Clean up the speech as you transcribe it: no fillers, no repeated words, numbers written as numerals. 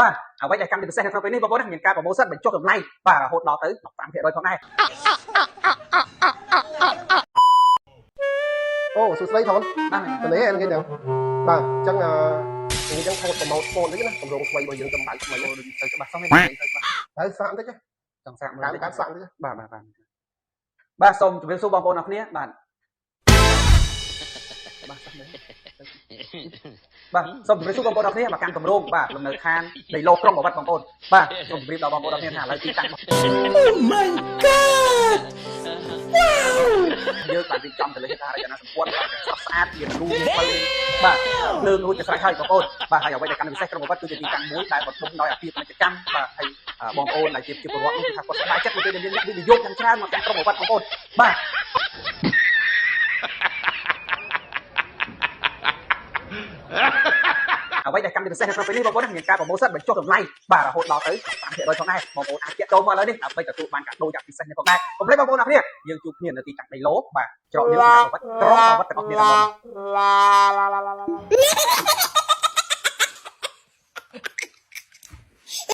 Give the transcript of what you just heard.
បាទអ្វីដែលកម្មវិធីពិសេសនៅក្នុងពេលនេះបងប្អូនមានការ promotion បញ្ចុះតម្លៃបាទរហូតដល់ទៅ15%ផងដែរ អូសួស្តីថន បាទ តលេអីគេចឹងបាទអញ្ចឹងអឺអញ្ចឹងថត promote phone តិចណាកម្រងថ្មីរបស់យើងតម្លៃថ្មី អូដូចទៅច្បាស់សោះនេះទៅច្បាស់ ហើយសាកបន្តិច ចង់សាកមើល តាមការសាកបន្តិច បាទបាទបាទបាទសូមជម្រាបសួរបងប្អូនអរគ្នាបាទបាទសោះមើលបាទសូមជម្រាបសួរបងប្អូនអរគ្នាមកកាន់គម្រោងបាទលំនៅឋានដីឡូក្រុងបាវិតបងប្អូនបាទសូមជម្រាបដល់បងប្អូនអរគ្នាថាឥឡូវទីតាំង Oh my god! Wow! យើងបានរៀបចំទៅលើហេដ្ឋារចនាសម្ព័ន្ធបាទស្រស់ស្អាតមានរូមានផ្លូវបាទភ្លើងរួចជាស្រេចហើយបងប្អូនបាទហើយអ្វីដែលកាន់ពិសេសក្រុងបាវិតគឺជាទីតាំងមួយដែលបន្ទុំដោយអាគារពាណិជ្ជកម្មបាទហើយបងប្អូនដែលជាពលរដ្ឋនោះគឺថាគាត់សប្បាយចិត្តនៅពេលដែលមានអ្នកវិនិយោគយ៉ាងច្រើនមកកាន់ក្រុងបាវិតបងប្អូនបាទអ្វីដែលកម្មវិធីពិសេសនៅក្នុងពេលនេះបងប្អូនមានការ promotion បញ្ចុះតម្លៃបាទរហូតដល់ទៅ5%ផងដែរបងប្អូនអាចតាក់ទងមកឥឡូវនេះដើម្បីទទួលបានកាដូយ៉ាងពិសេសនេះផងដែរកុំភ្លេចបងប្អូនអរគ្នាយើងជួបគ្នានៅទីតាំងដីឡូបាទច្រកយើងក្រុងបាវិតក្រុងបាវិតទាំងអស់គ្នាតាមបង La la la la la.